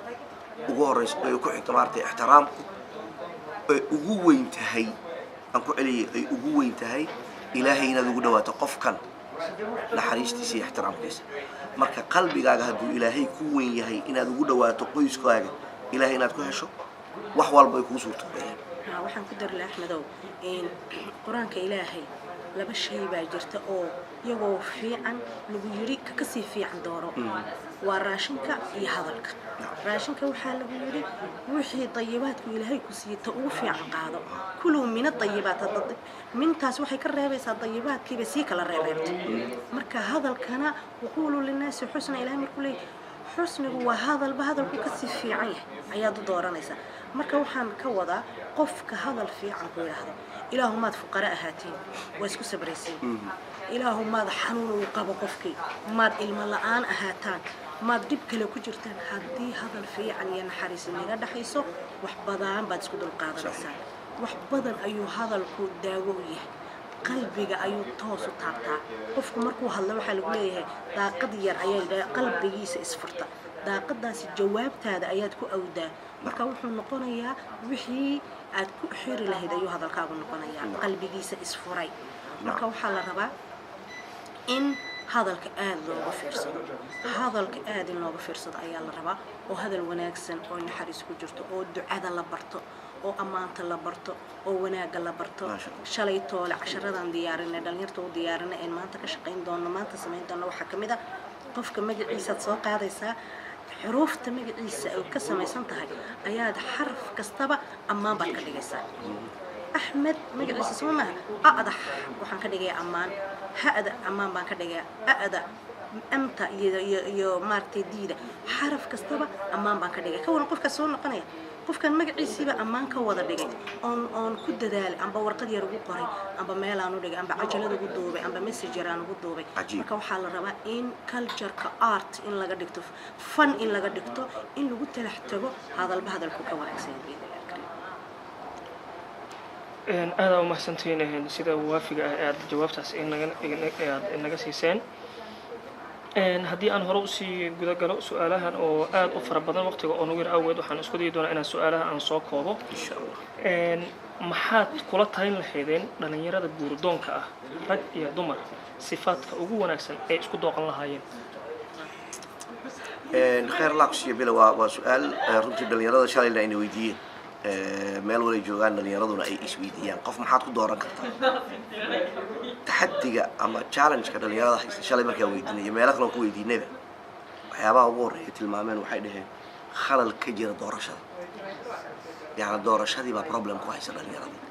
Speaker 4: ugu horreyso ay ku xigto maaragtay ixtiraamku, ay ugu weyn tahay, aan ku celiyay, ay ugu weyn tahay Ilaahay inaad ugu dhawaato qofkan naxariistiisa iyo ixtiraamkiisa. Marka qalbigaaga hadduu Ilaahay ku weyn yahay inaad ugu dhawaato qoyskaaga, Ilaahay inaad ku hesho, wax walba ay kugu suurtoobayaan.
Speaker 3: Haa, waxaan ku dari lahaa, Axmedow, in Qur-aanka Ilaahay laba shay baa jirta oo iyagoo fiican lagu yidhi ka kasii fiican dooro: waa raashinka iyo hadalka. Raashinka waxaa lagu yidhi wixii dayibaadku Ilaahay ku siiyey ta ugu fiican qaado, "Kuluu mina dayibaat." Hadda mintaas waxay ka reebaysaa dayibaadkiibay sii kala reereebtay. Marka hadalkana "Waquuluu linnaasi xusna" Ilahay markuu leeyahy, xusnigu waa hadalba hadalku kasii fiican yahay ayaad u dooranaysaa. Marka waxaan ka wadaa, qofka hadal fiican ku yidhaahdo, Ilaahu maad fuqara ahaatiin, waa isku sabraysiin. Ilaahu maad xanuun uu qabo qofkii, maad ilmo la-aan ahaataan, maad dhib kale ku jirtaan, haddii hadal fiican iyo naxariis inaga dhexayso, wax badan baad isku dulqaadanaysaa. Wax badan ayuu hadalku daawo u yahay, qalbiga ayuu toos u taabtaa. Qofku markuu hadlo waxaa lagu leeyahay daaqad yar ayaa qalbigiisa isfurta, daaqadaasi jawaabtaada ayaad ku awdaa. Marka wuxuu noqonayaa wixii Aad ku xiri lahayd ayuu hadalkaagu noqonayaa, qalbigiisa isfuray. Marka waxaa la rabaa in hadalka aada looga fiirsado, hadalka aada in looga fiirsado ayaa la rabaa, oo hadal wanaagsan oo naxariis ku jirto, oo ducada la barto, oo ammaanta la barto, oo wanaagga la barto.
Speaker 4: Maasha Allah.
Speaker 3: Shalay toole casharadan diyaarinay, dhalinyarta u diyaarinay, een maanta ka shaqayn doono, maanta samayn doono, waxaa ka mid a qofka magaciisaad soo qaadaysaa, xuruufta magaciisa ay ka samaysan tahay ayaad xaraf kastaba ammaan baad ka dhigaysaa. Axmed magaciisa soo maaha? A'da waxaan ka dhigayaa ammaan, ha'da ammaan baan ka dhigayaa, a'da, amta iyo maaragtay diida, xaraf kastaba ammaan baan ka dhigaya. Ka waran qofkaas soo noqonaya, qofkan magaciisiiba ammaan ka wada dhigay, oon ku dadaalay, amba warqad yar ugu qoray, amba meelaan u dhigay, amba cajalad ugu duubay, amba messenger aan ugu duubay.
Speaker 4: Cajiib.
Speaker 3: Marka waxaa la rabaa in cultureka art in laga dhigto, fan in laga dhigto, in lagu talax tago, hadalba hadalku ka wanaagsan yahay, biidnillahi alkariim.
Speaker 2: Aada u mahadsantihiin sida waafiga ah ee aad jawaabtaas aad inaga siiseen. Haddii aan hore usii guda galo su-aalahan oo aada u fara badan, waqtiga oo nagu yar awgeed, waxaan isku dayi doonaa inaan su-aalaha aan soo koobo.
Speaker 4: Insha Allah.
Speaker 2: Maxaad kula talin lahaydeen dhalinyarada guurdoonka ah, rag iyo dumar, sifaadka ugu wanaagsan ee isku dooqan lahaayeen?
Speaker 4: Khayr Allah ku siiyo. Bila waa su-aal runtii dhalinyarada shalayna ayna weydiiyeen. Meel walay joogaan dhalinyaraduna ay isweydiiyaan, qof maxaad ku dooran kartaa? Taxadiga ama challenge-ka dhalinyarada haysta shalay markaa weydiinay iyo meelo kaloon ku weydiinayba, waxyaabaha ugu horreeya tilmaameen waxay dhaheen khalal ka jira doorashada, yacni doorashadii baa problem ku haysta dhalinyaradii.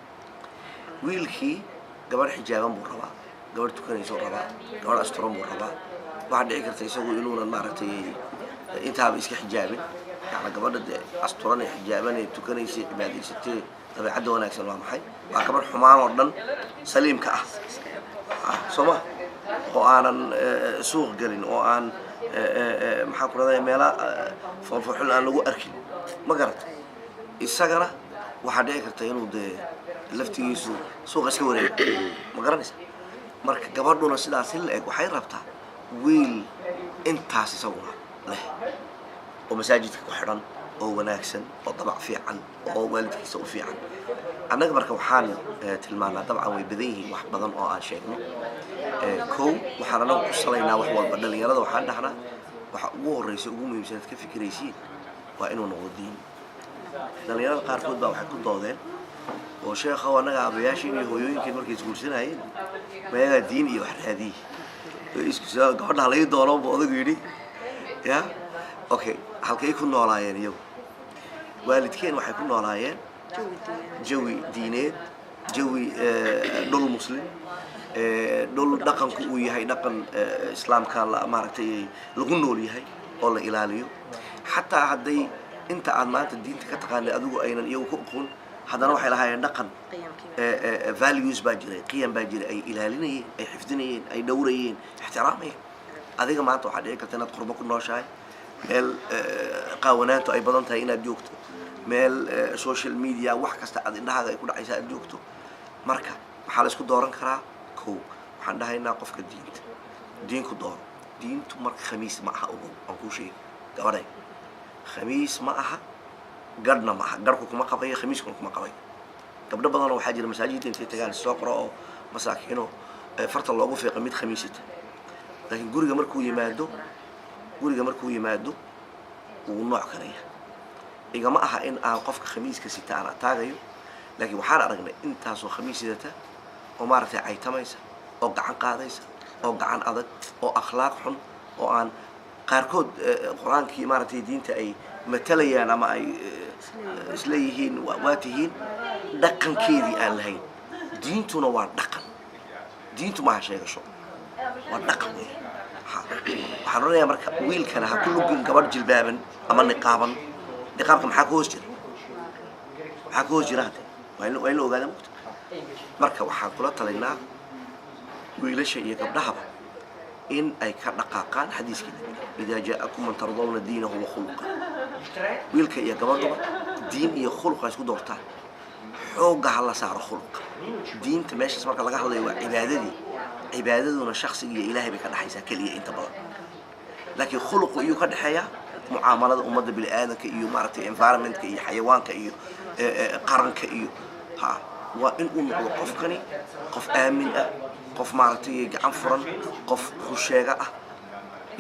Speaker 4: Wiilkii gabadh xijaaban buu rabaa, gabadh tukanaysuu rabaa, gabadh asturan buu rabaa. Waxaa dhici karta isagu inuunan maaragtay intaaba iska xijaabin. Yani gabadha dee asturan ee xijaaban ee tukanaysay, cibaadaysatee, dabeecadda wanaagsan waa maxay? Waa gabadh xumaan oo dhan saliimka ah. Soo ma oo aanan suuq gelin, oo aan maxaan ku rahday meela foolfooxul aan lagu arkin, ma garata? Isagana waxaa dhici karta inuu dee laftigiisu suuqa iska wareego, ma garanaysa? Marka gabadhuna sidaasi la eg waxay rabtaa wiil intaas isaguna leh, oo masaajidka ku xidhan, oo wanaagsan, oo dabac fiican, oo waalidkiisa u fiican. Annaga marka waxaan tilmaanaa, dabcan way badan yihiin wax badan oo aan sheegno. Kow, waxaan anagu ku salaynaa wax walba dhalinyarada, waxaan dhahnaa waxa ugu horreysa, ugu muhiimsan aad ka fikiraysiin waa inuu noqdo diin. Dhalinyarada qaarkood baa waxay ku doodeen oo sheekhow, annaga aabayaashiin iyo hooyooyinkeen markay isguursanayeen mayagaa diin iyo wax raadiye? Isku gabadha laga doono buu odagu yidhi. Ya, okay, halkay ku noolaayeen iyagu? Waalidkeen waxay ku noolaayeen jawi diineed, jawi dhul muslim, dhul dhaqanku uu yahay dhaqan islaamka la maaragtay lagu nool yahay oo la ilaaliyo. Xataa hadday inta aad maanta diinta ka taqaanay adigu aynan iyagu ku aqoon, haddana waxay lahaayeen dhaqan, values baa jiray, qiyam baa jiray ay ilaalinayeen, ay xifdinayeen, ay dhowrayeen, ixtiraamayeen. Adiga maanta waxaa dhici karta inaad qurbo ku nooshahay, meel qaawanaantu ay badan tahay inaad joogto, meel social media wax kasta aad indhahaaga ay ku dhacaysa aad joogto. Marka maxaa la isku dooran karaa? Kow, waxaan dhahaynaa qofka diinta, diin ku dooro. Diintu marka khamiis ma aha, ogow, aan kuu sheegi gabadhay, khamiis ma aha, garhna ma aha. Garhku kuma qabayo, khamiiskuna kuma qabayo. Gabdho badanoo waxaa jira masaajidda intay tagaan soo qoro oo masaakiino farta loogu fiiqa mid khamiisita, laakiin guriga markuu yimaado wuu nooc kale yahay. Igama aha in aan qofka khamiiska sita aan ataagayo, laakiin waxaan aragnay intaasoo khamiis sidata oo maaragtay caytamaysa, oo gacan qaadaysa, oo gacan adag, oo akhlaaq xun, oo aan qaarkood qur-aankii maaragtay diinta ay matalayaan ama ay isleeyihiin waa tihiin, dhaqankeedii aan lahayn. Diintuna waa dhaqan, diintu maaha sheegasho, waa dhaqan weya. Waxaan odhanayaa marka wiilkana ha ku lugin gabadh jilbaaban ama niqaaban. Niqaabka maxaa ka hoos jira? Maxaa ka hoos jira hadde? Waa in la ogaada mugta. Marka waxaan kula talinaa wiilasha iyo gabdhahaba in ay ka dhaqaaqaan xadiiskii nabiga, إذا جاءكم من ترضون دينه وخلقه. Wiilka iyo gabadhuba diin iyo khuluq ha isku doortaan, xoogga ha la saaro khuluqa. Diinta meeshaas marka laga hadlayo waa cibaadadii, cibaadaduna shaksiga iyo ilaahay bay ka dhexaysaa keliya inta badan, laakiin khuluqu iyuu ka dhexeeyaa. Mucaamalada ummadda bini'aadanka iyo maaragtay environmentka iyo xayawaanka iyo qaranka iyo ha waa in uu noqdo qofkani qof aamin ah, qof maaragtay gacan furan, qof rusheega ah,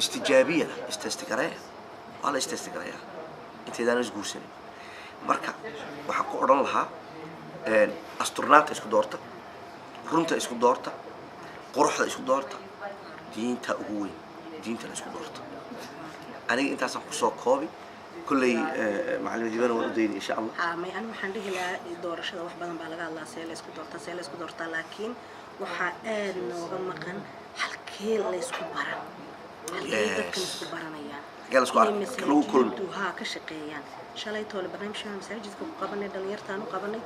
Speaker 4: istijaabiyana istestigareeya. Waa la istestigareeyaa intaydaan isguursanin. Marka waxaan ku odhan lahaa, asturnaanta isku doorta, runta isku doorta, quruxda isku doorta, diinta ugu weyn, diintana isku doorta. Aniga intaasaan kusoo koobi. Kolley macalin Hibana waan u dayni, insha Allah.
Speaker 3: Haa, may, ani waxaan dhihi lahaa doorashada wax badan baa laga hadlaa, see la isku doortaa, see la isku doortaa, laakiin waxaa aad nooga maqan halkee la isku baran, halkee dadkan isku baranayaan.
Speaker 4: Halkee la isku
Speaker 3: Inay
Speaker 4: arko, lagu kulmi.
Speaker 3: Masaajidu haa ka shaqeeyaan. Shalay toole barnaamijka masaajidka ku qabanay, dhalinyartaan u qabanay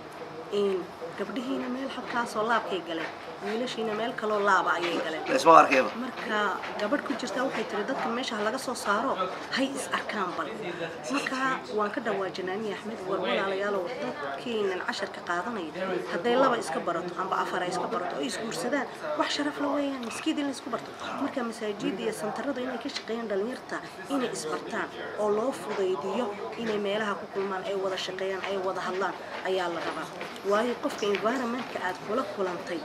Speaker 3: in gabdhihiina meel halkaasoo laabkay galeen, wiilashiina meel kaloo laaba ayay galeen.
Speaker 4: Laisma arkayba.
Speaker 3: Marka gabadh ku jirta waxay tiri, dadka meesha ha laga soo saaro, hay is arkaan bal. Marka waan ka dhawaajinaani Axmed, war walaalayaalow, dadkiinan casharka qaadanaya hadday laba iska barato amba afar ay iska barato oo isguursadaan, wax sharaf la weeyaan miskiid in la isku barto. Marka masaajida iyo santaradu inay ka shaqeeyaan dhalinyarta inay isbartaan oo loo fudaydiyo inay meelaha ku kulmaan, ay wada shaqeeyaan, ay wada hadlaan ayaa la rabaa. Waayo qofka environmentka aad kula kulantay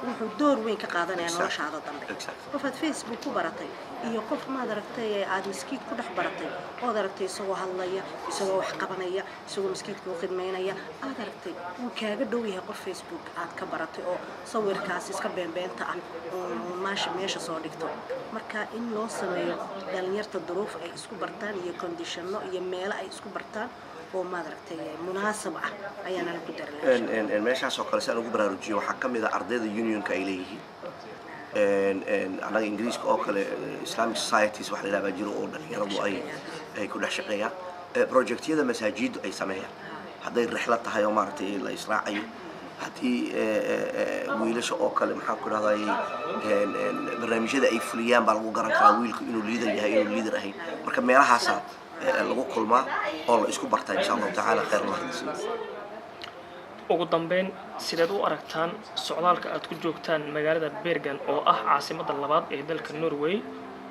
Speaker 3: wuxuu door weyn ka qaadanaya noloshaada dambe. Qof aad Facebook ku baratay iyo qof maad aragtay ee aad maskiid ku dhex baratay ood aragtay isagoo hadlaya, isagoo wax qabanaya, isagoo maskiidka u khidmaynaya aad aragtay, wuu kaaga dhow yahay qof Facebook aad ka baratay oo sawirkaas iska beenbeenta ah oo maasha meesha soo dhigto. Marka in loo sameeyo dhalinyarta duruuf ay isku bartaan iyo conditionno iyo meelo ay isku bartaan oo maad aragtay munaasab ah ayaana ku dari lahaa.
Speaker 4: Meeshaas oo kale si aan ugu baraarujiyo, waxaa ka mid ah ardayda unionka ay leeyihiin. Annaga Ingiriiska oo kale Islamic societies wax la yidhaha baa jiro oo dhalinyaradu ay ku dhex shaqeeyaan. Projectyada masaajiddu ay sameeyaan, hadday rixlo tahay oo maaragtay la israacayo, haddii wiilasha oo kale, maxaan ku dhahday, barnaamijyada ay fuliyaan baa lagu garan karaa wiilku inuu leader yahay, inuu leader ahayn. Marka meelahaasa lagu kulmaa oo la isku bartaa, insha Allahu tacaala. Khayr Allah idin siiyo.
Speaker 2: Ugu dambeyn, sideed u aragtaan socdaalka aad ku joogtaan magaalada Bergen oo ah caasimadda labaad ee dalka Norway,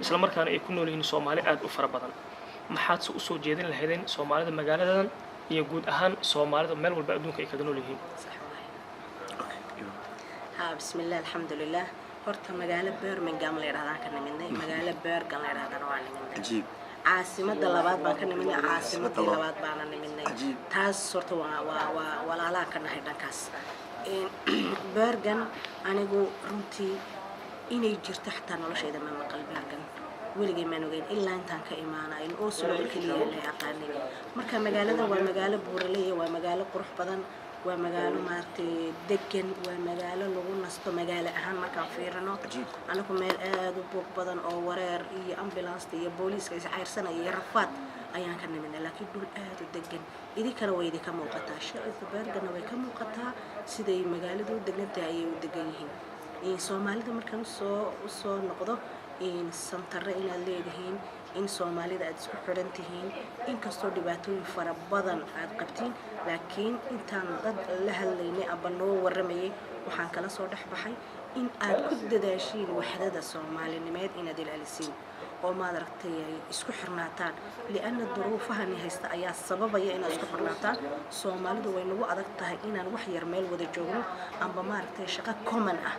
Speaker 2: isla markaana ay ku nool yihiin Soomaali aad u fara badan? Maxaad se usoo jeedin lahaydeen Soomaalida magaaladan iyo guud ahaan Soomaalida meel walba adduunka ay kaga nool yihiin?
Speaker 3: Sax waaye. Haa, bismillaah, alxamdulilah. Horta magaalo Birmingham la yidhahdaan ka nimidnay, magaalo Bergen la yidhahdana waa nimidnay. Caasimada labaad baan ka nimidnay, caasimadii labaad baana nimidnay. Taas horta waa walaalaa ka nahay dhankaas. Bergen anigu runtii inay jirto xataa noloshayda ma maqal. Bergen weligay maan ogeyn ilaa intaan ka imaanayn. Oslo keliya la aqaanay. Marka magaalada waa magaalo buuraley, waa magaalo qurux badan, waa magaalo maaragtay degan, waa magaalo lagu nasto magaalo ahaan markaan fiirino. Anagu meel aada u buuq badan oo wareer iyo ambulance iyo booliiska iscayrsanaya iyo rafaad ayaan ka nimidnay, laakiin dhul aada u degan. Idinkana way idinka muuqataa, shicibka Bergenna way ka muuqataa siday magaaladu u degan tahay ayay u degan yihiin. Soomaalida markaan usoo noqdo, santare inaad leedihiin, in Soomaalida aad isku xidhan tihiin, inkastoo dhibaatooyin fara badan aad qabtiin, laakiin intaan dad la hadlaynay aba noo warramayay waxaan kala soo dhex baxay in aad ku dadaashiin waxdada soomaalinimeed, inaad ilaalisiin oo maad aragtay ay isku xirnaataan, lianna duruufahani haysta ayaa sababaya inaad isku xirnaataan. Soomaalidu way nagu adag tahay inaan wax yar meel wada joogno amba maaragtay shaqo common ah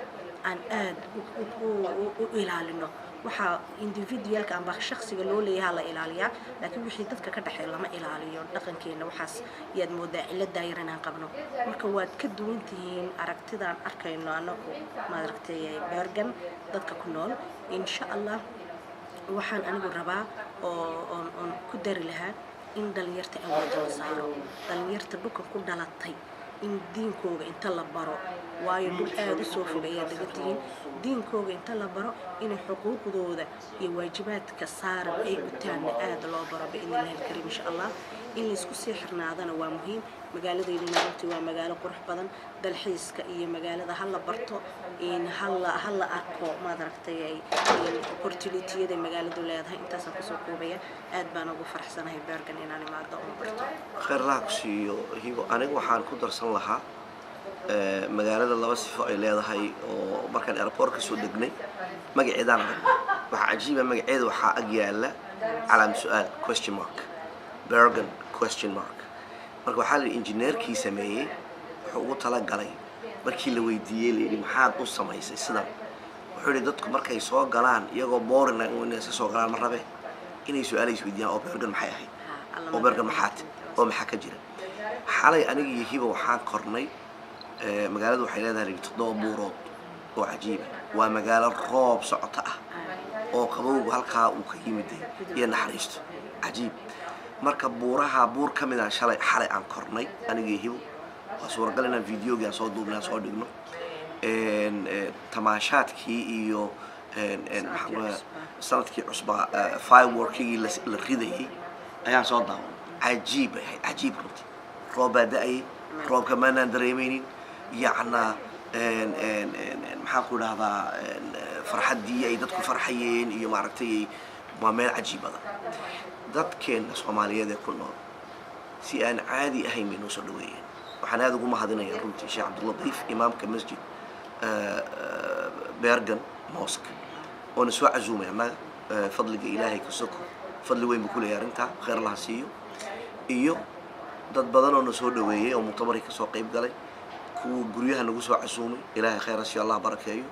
Speaker 3: aan aad u ilaalino. Waxaa individualka amba shaksiga loo leeyaha la ilaaliyaa, laakiin wixii dadka ka dhexeeya lama ilaaliyo. Dhaqankeena waxaas yaad moodaa ciladaa yar inaan qabno. Marka waad ka duwan tihiin aragtidaan arkayno anagu maaragtay Bergen dadka ku nool. Insha Allah waxaan anigu rabaa oo oon ku dari lahaa in dhalinyarta awoodda la saaro, dhalinyarta dhulka ku dhalatay in diinkooga inta la baro, waayo dhul aada u soo fog ayaa degan tihiin, diinkooga inta la baro inay xuquuqdooda iyo waajibaadka saaran ay gutaanna aada loo baro, biidni illahi alkariim, insha Allah. In laysku sii xirnaadana waa muhiim. Magaaladeyduna runtii waa magaalo qurux badan. Dalxiiska iyo magaalada hala barto, in hala arko maad aragtay opportunitiyada magaaladu leedahay. Intaasaan kusoo koobaya. Aad baan ugu faraxsanahay Bergen inaan imaado oon barto.
Speaker 4: Khayr allaha ku siiyo, Hibo. Aniga waxaan ku darsan lahaa, magaalada laba sifo ay leedahay oo markaan airport ka soo degnay magaceedaan arag waxaa cajiiba. Magaceeda waxaa ag yaala Calaam su-aal, question mark, Bergen, question mark. Marka waxaa la yidhi injineerkii sameeyey wuxuu ugu talagalay, markii la weydiiyey, la yidhi maxaad u samaysay sidan, wuxuu yidhi dadku markay soo galaan iyagoo boorina inay iska soo galaan ma rabe, inay su-aala isweydiiyaan oo Bergen maxay ahayd, oo Bergen maxaat, oo maxaa ka jira. Xalay aniga iyo Hiba waxaan kornay, magaaladu waxay leedahay, la yidhi, 7 buurood oo cajiiba. Waa magaalo roob socota ah oo qabowgu halkaa uu ka yimiday iyo naxariisto cajiib. Marka buuraha buur ka mid ah shalay xalay aan kornay aniga iyo Hibo. Waa suuragal inaan videogii aan soo duubnay aan soo dhigno. Tamaashaadkii iyo maxaan ku dhahaa, sanadkii cusbaa, fireworkigii la ridayay ayaan soo daawan. Cajiib bay ahayd, cajiib runtii. Roob baa da-ayay, roobka maanaan dareemaynin. Yacna maxaan ku idhahdaa, farxaddii ay dadku farxayeen iyo maaragtay, waa meel cajiib badan. Dadkeenna Soomaaliyeed ee ku nool si aan caadi ahayn bay noo soo dhaweeyeen. Waxaan aada ugu mahadinayaa runtii Sheekh Cabdulatiif, imaamka masjid Bergen Mosque, oona soo casuumay annaga. Fadliga Ilaahay ka soko fadli weyn buu ku leeyahay arrintaa, khayr Allaha siiyo, iyo dad badan oo na soo dhaweeyey oo muctamarkii kasoo qayb galay, kuwa guryaha nagu soo casuumay, Ilaahay khayr ha siiyo, Allah barakeeyo.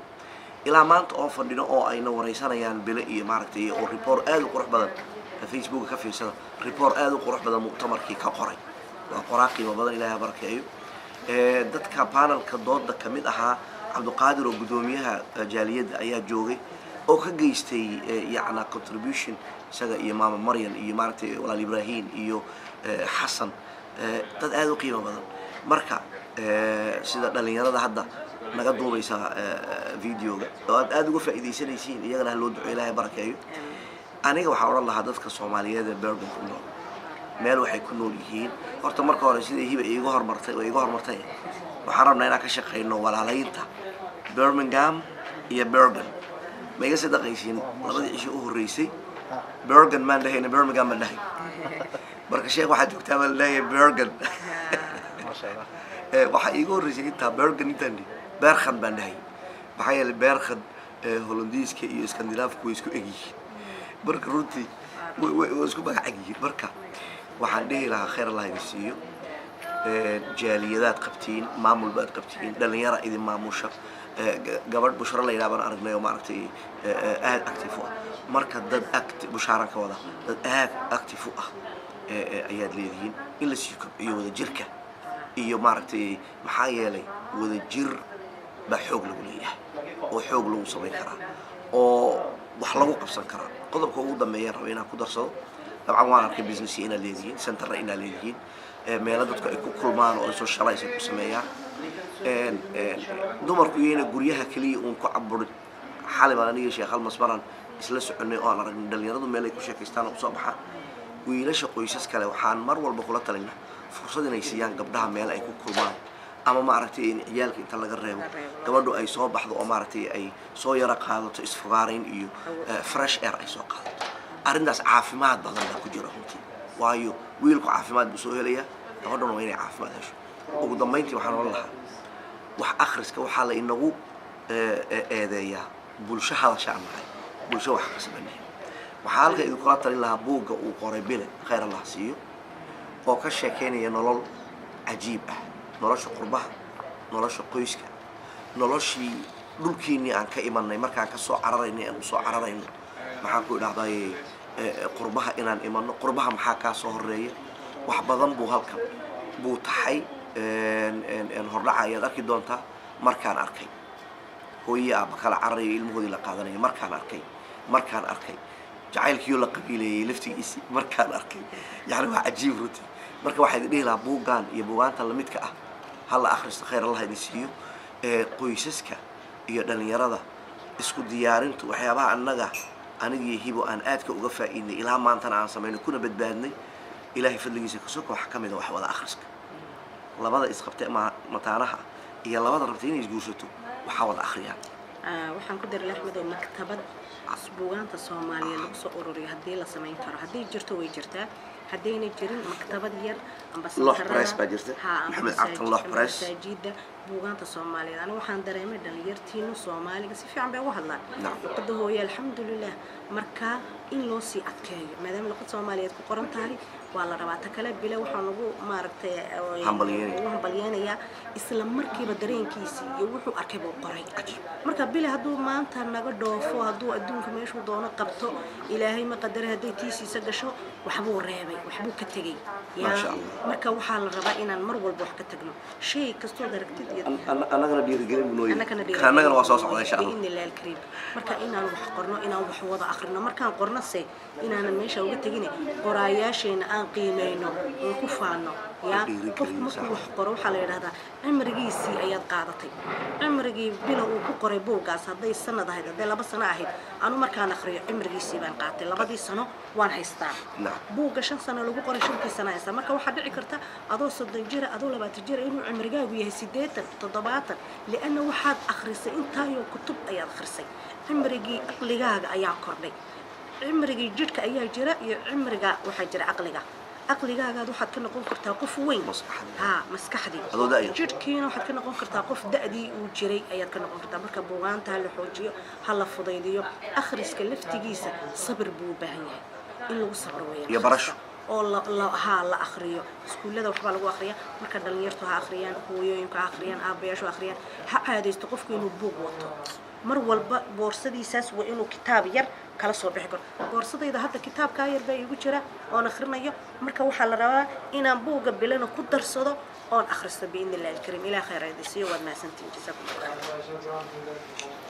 Speaker 4: Ilaa maanta oo fadhino oo ayna wareysanayaan Bile iyo maaragtay, oo report aada u qurux badan Facebooka ka fiirsada, report aada u qurux badan muctamarkii ka qoray, waa qoraa qiimo badan, Ilaahay ha barakeeyo. Dadka panelka dooda kamid ahaa, Cabdiqaadir oo guddoomiyaha jaaliyadda ayaa joogay oo ka geystay yacna contribution, isaga iyo maama Maryan iyo maaragtay walaal Ibrahim iyo Xasan, dad aada u qiimo badan. Marka sida dhalinyarada hadda naga duubaysa videoga oo aad aada uga faa'iidaysanaysiin, iyagana ha loo duco, Ilaahay barakeeyo. Aniga waxaan odhan lahaa dadka Soomaaliyeed ee Bergen ku nool, meel waxay ku nool yihiin horta marka hore sidai Hiba iiga hormartay oo iiga hormartay, waxaan rabnaa inaan ka shaqayno walaalaynta Birmingham iyo Bergen. Ma iga sadaqaysiin? Labadii cisho u horreysay Bergen maan dhahayna, Birmingham baan dhahay. Marka sheekh waxaad joogtaa baan leeyahay Bergen. Waxaa iiga horreysay intaa Bergen intaan dhihi Berkhan baan dhahay, maxaa yeelay Berkhan Hollandiiska iyo Skandinaafku way isku egyihiin. Marka runtii way isku magac egyihiin. Marka waxaan dhihi lahaa khayr Allah idin siiyo. Jaaliyadaad qabtiin, maamul baad qabtiin, dhalinyara idin maamusha. Gabadh Bushro la yidhaha baan aragnay oo maaragtay aad active u ah. Marka dad bushaaran ka wada, dad aad active u ah ayaad leedihiin in la sii kobciyo wadajirka iyo maaragtay, maxaa yeelay wadajir baa xoog lagu leeyahay oo xoog lagu samayn karaa oo wax lagu qabsan karaa. Qodobka ugu dambeeya raba inaan ku darsado, dabcan waan arkay business inaad leedihiin, centerra inaad leedihiin, meelo dadku ay ku kulmaan oo socialize ay ku sameeyaan. Dumarku iyayna guryaha keliya uun ku caburin. Xalay baan aniga Sheekh Almas baran isla soconay oo aan aragnay dhalinyaradu meel ay ku sheekaystaan oo usoo baxaan. Wiilasha qoysas kale waxaan mar walba kula talinaa fursad inay siiyaan gabdhaha meel ay ku kulmaan, ama maaragtay in ciyaalka inta laga reebo gabadhu ay soo baxdo oo maaragtay ay soo yaro qaadato isfogaarayn iyo fresh air ay soo qaadato. Arrintaas caafimaad badan baa ku jira runtii, waayo wiilku caafimaad buu soo helayaa, gabadhuna waa inay caafimaad hesho. Ugu dambayntii waxaan odhan lahaa wax akhriska waxaa la inagu eedeeyaa bulsho hadasha aan nahay, bulsho wax akhrisbanahay. Waxaa halka idinkula talin lahaa buugga uu qoray Bile, khayr Allah siiyo, oo ka sheekeynaya nolol cajiib ah, nolosha qurbaha, nolosha qoyska, noloshii dhulkiinnii aan ka imanay markaan ka soo cararaynay, aan usoo cararayno, maxaan ku idhahdaye, qurbaha inaan imanno, qurbaha maxaa kaa soo horeeya. Wax badan buu halkan buu taxay. Hordhaca ayaad arki doontaa. Markaan arkay hooyii aabba kala cararayo, ilmahoodii la qaadanayo, markaan arkay jacaylkiiyoo la qabiileeyey laftigiisii, markaan arkay, yani waa cajiib runtii. Marka waxaa idin dhihi lahaa buuggan iyo buugaanta lamidka ah ha la akhristo, khayr Allah idin siiyo. Qoysaska iyo dhalinyarada isku diyaarintu, waxyaabaha annaga anigii Hibo aan aadka uga faa'iidnay ilaa maantana aan samayno kuna badbaadnay Ilaahay fadligiisa kasoko, waxaa ka mid a wax wada akhriska. Labada isqabtay mataanaha iyo labada rabtay inay isguursato waxaa wada akhriyaan.
Speaker 3: Waxaan ku daray, Axmed, oo maktabad buugaanta Soomaaliya lagu soo ururiyo haddii la samayn karo, haddii jirto way jirtaa. Haddayna jirin maktabad yar amba
Speaker 4: Loox
Speaker 3: santarada,
Speaker 4: Press baa jirta.
Speaker 3: Ha, amba
Speaker 4: Maxamed Cartan Loox
Speaker 3: amba
Speaker 4: Press.
Speaker 3: Masaajida buugaanta Soomaaliyeed. Aniga waxaan dareemay dhalinyartiinu Soomaaliga si fiican bay ugu hadlaan, luqada hooye, alxamdulilah. Marka in loo sii adkeeyo, maadaama luqad Soomaaliyeed ku qoran tahay, waa la rabaa. Ta kale, Bile waxaan ugu maaragtay
Speaker 4: Hambalyeynaya.
Speaker 3: Ugu hambalyeynayaa, isla markiiba dareenkiisii iyo wuxuu arkay buu qoray. Marka Bile hadduu maanta naga dhoofo, hadduu adduunka meeshuu doono qabto, Ilaahay ma qadare, hadday tiisiisa gasho, waxbuu reebay, waxbuu ka tegey. Yaa,
Speaker 4: Maasha Allah.
Speaker 3: Marka waxaa la rabaa inaan mar walba wax ka tagno, shay kastood aragtid iyo
Speaker 4: Annagana dhiirigelin buu noo yahay.
Speaker 3: Annagana
Speaker 4: Annagana waa soo socda, insha Allah.
Speaker 3: Biidni Illahi alkariim. Marka inaan wax qorno, inaan wax wada akhrino, markaan qorno se inaanan meesha uga tegin, qoraayaasheena aan qiimeyno oon ku faano. Yaa
Speaker 4: Dhiirigelin,
Speaker 3: qofku markuu
Speaker 4: sax.
Speaker 3: wax qoro, waxaa la yidhahdaa cimrigiisii ayaad qaadatay. Cimrigii Bila uu ku qoray buuggaas, hadday sanad ahayd, hadday 2 sano ahayd, anu markaan akhriyo cimrigiisii baan qaatay, 2dii sano waan haystaa. Buugga 5 sano lagu qoray, 5tii sano haystaa. Marka waxaa dhici karta adoo 30 jira, adoo 20 jira, inuu cimrigaagu yahay 80, 70, lianna waxaad akhrisay intaayoo kutub ayaad akhrisay, cimrigii caqligaaga ayaa kordhay. Cimrigii jidhka ayaa jira iyo cimriga waxaa jira caqliga. Caqligaagaad waxaad ka noqon kartaa qof weyn.
Speaker 4: Maskaxdii.
Speaker 3: Ha, maskaxdii.
Speaker 4: Adoo da'yar.
Speaker 3: Jidhkiina waxaad ka noqon kartaa qof da'dii uu jiray ayaad ka noqon kartaa. Marka buugaanta ha la xoojiyo, ha la fudaydiyo. Akhriska laftigiisa sabir buu u baahan yahay, in lagu sabro weeyaan.
Speaker 4: Iyo barasho.
Speaker 3: Oo haa, la akhriyo. Iskuullada waxbaa lagu akhriya. Marka dhalinyartu ha akhriyaan, hooyooyinku ha akhriyaan, aabbayaashu ha akhriyaan. Ha caadaysto qofku inuu buug wato mar walba boorsadiisaas, waa inuu kitaab yar kala soo bixi karo. Boorsadayda hadda kitaabkaa yar baa iigu jira oon akhrinayo. Marka waxaa la rabaa inaan buugga Bilana ku darsado oon akhristo, biidni Illahi alkariim. Ilaah khayr idin siiyo, waad mahadsantihin, jasaakum Allah khayr.